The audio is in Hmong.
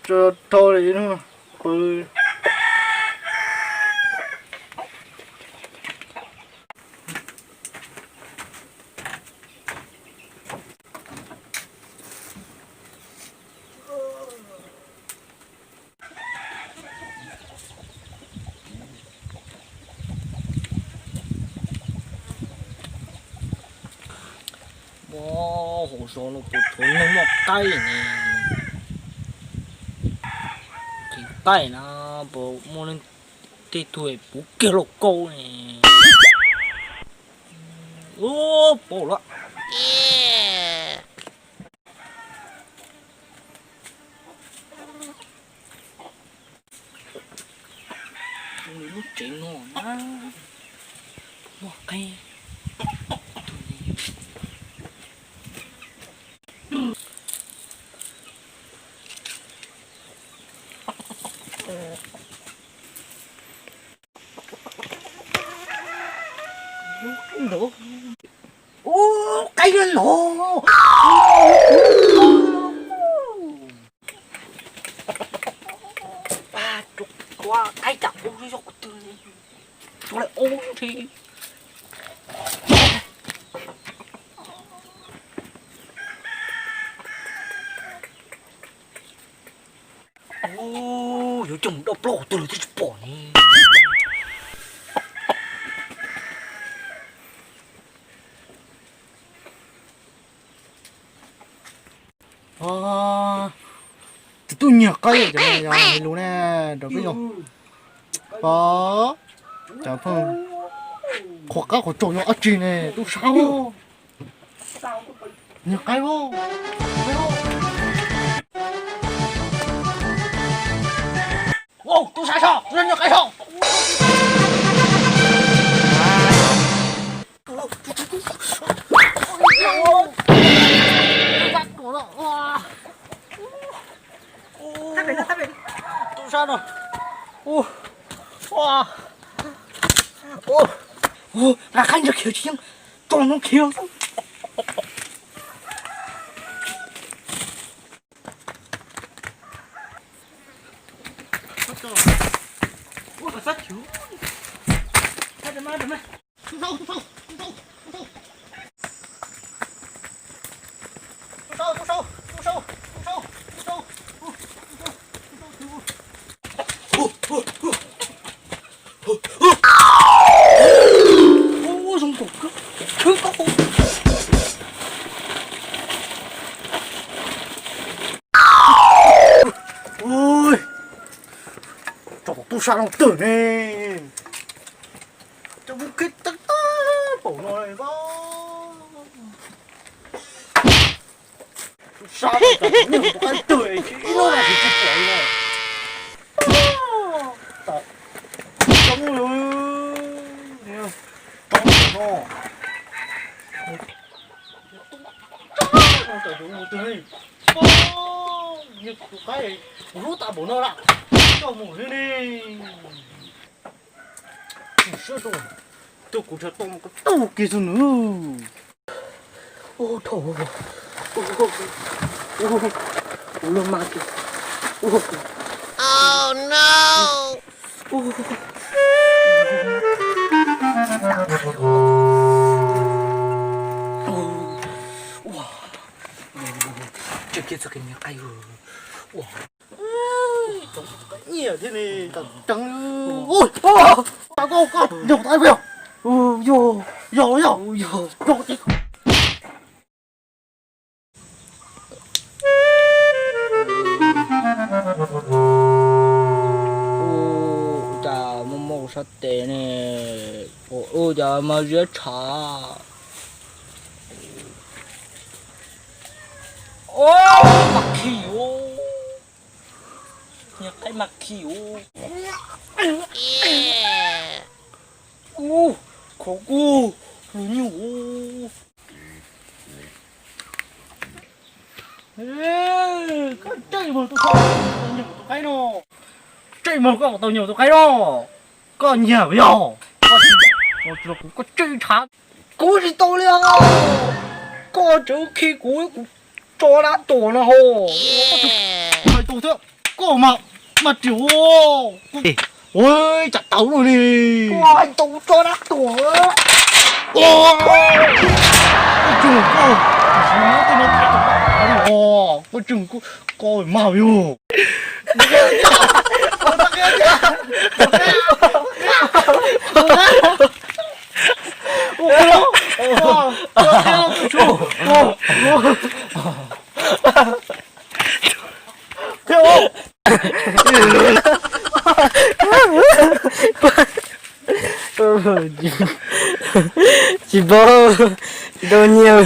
Tso dhau li no pw. Hauv zos no puas tshuav neeg noj qaib ne? Nqhis qaib na, puas muaj leej twg puv kiag lauj kaub ne? Ub, pom lawm. Lub tsev no na, muaj qe. Ub, qaib loj loj. Pab, qaib cas ub, yog kuv twg, tsuas lawm ub nthi. Ub, yuav coj mus doj plaub qhov twg los twb tsis pom ne. Tus tub nyiag qaib cov no yog hais lus ne, rau peb yog. Pom, cov phooj, qhuas qab qhuas tsaus yog dab tsi ne, tub sab. Nyiag qaib os. Tub sab, tub sab nyiag qaib os. Tub sab no. Ua, nqa qaib ntsia khiav tsis yeej, tso no khiav. Ua, zoo nkaus kawg, khwv tau. Ui, tso tom tub sab no twg ne? Cov mus kev tag tag npaum no li os. Tub sab no, tus qaib twg es ib lub no tsis pom li no. Tau, tau, tau no. Tus qaib kuv hlub tas npaum no lawm, coj mus li ne. Tus kuv nrhiav tau no kuv tau kiag xwb nws. Ub, dhau, ub, ub, ub, luag mas kiag. Ub, ub, ua, tseem kiag txog kev nyiag qaib ua. Nyiam thiab ne, tau ceev. Ua, tau koj, koj nyiag kuv qaib puas yog? Yog, yog, yog, yog. Ua cas muaj muaj sab tes ne, ua cas mas ziab tshav. Ua, mas khi ua, nyiag qaib mas khi ua. Ub, khov kuj lug nyuj ub. Koj ntsej muag tus, koj tau nyiag kuv tus qaib no. Ntsej muag koj tau nyiag kuv tus qaib no. Koj nyiag puas yog? Koj tsis Koj tsis tau kuv, koj tsis ntshav, kuv tsis tau li os. Koj tseem khi kuv, kuv tso dab tuag no ho. Hais tus thiab, koj mas, mas triu. Ua cas tau luaj li. Koj hais tus tso dab tuag. Koj tseem koj, koj tseem koj, koj mas yog. Tsis paub, tsis tau nyiaj.